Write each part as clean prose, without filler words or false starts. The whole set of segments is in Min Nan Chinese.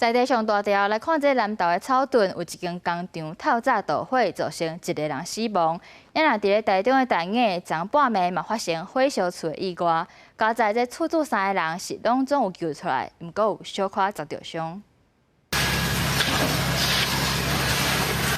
在地上大條來看，這南投的草屯有一間工廠透早導火，造成一個人死亡。啊若佇咧台中的大雅，昨半暝嘛發生火燒厝的意外，佳哉這厝主三個人是攏總有救出來，毋過有小可砸著傷。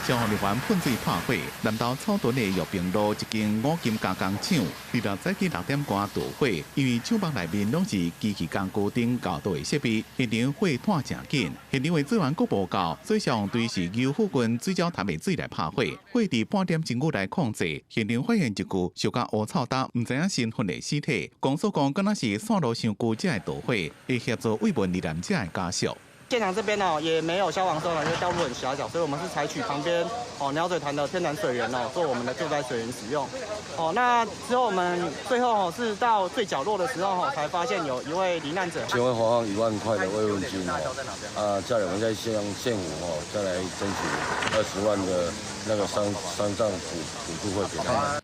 消防人員噴水拍火，南投草屯的玉屏路一間五金加工廠，26早起6點外著火，因為廠房內面攏是機器工具等高度的設備，現場火湠誠緊。現場的水源閣無夠，所以消防隊是由附近水鳥潭的水來拍火，火佇半點鐘久來控制。現場發現一具燒甲烏臭焦、毋知影身份的屍體，公所講敢若是線路傷舊才會著火，會協助慰問罹難者的家屬。現場這邊哦也沒有消防設備，因為道路很狹小，所以我們是採取旁邊哦鳥嘴潭的天然水源哦做我們的救災水源使用。哦，那之後我們最後哦是到最角落的時候哦才發現有一位罹難者。先會發放1萬塊的慰問金哦，啊，再來我們再向縣府哦再來爭取20萬的那個喪葬補助費給他們。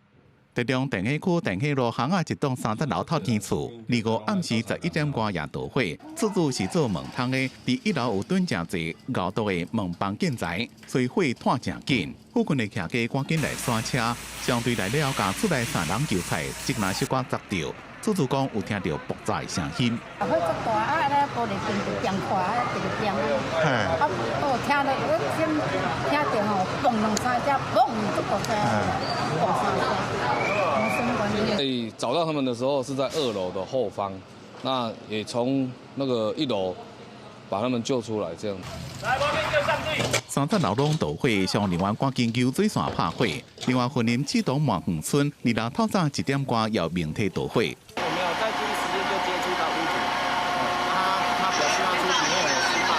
台中大雅區大雅路巷仔一棟三層樓透天厝，25暗時11點外也著火。厝主是做門窗的，佇一樓有囤誠濟高度的門房建材，所以火湠誠緊。附近的騎家趕緊來徙車，消防隊來了，共厝內三人救出來，這若小可砸著。厝主講有聽著爆炸的聲音。火足大啊！咧玻璃窗就變破啊，直直變啊！啊，我聽到我先聽著吼，嘣兩三聲，嘣，足大聲，爆三聲。找到他們的時候是在二樓的後方，那也從那個一樓把他們救出來，這樣。三層樓攏著火，消防人員趕緊救水線拍火。另外，雲林刺桐麻園村26透早1點外也明體著火。我沒有在第一時間就接觸到屋主，他表示他出警後有施暴，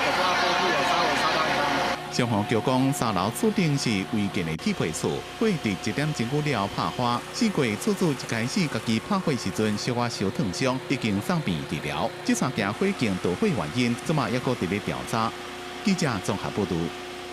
可是他過去有稍微燒到一半。消防局講，三樓厝頂是違建的鐵皮厝，火佇1點鐘久了拍花。試過厝主一開始家己拍火時陣，小可燒燙傷，已經送病治療。這三件火警著火原因，這馬猶閣佇咧調查。記者綜合報導。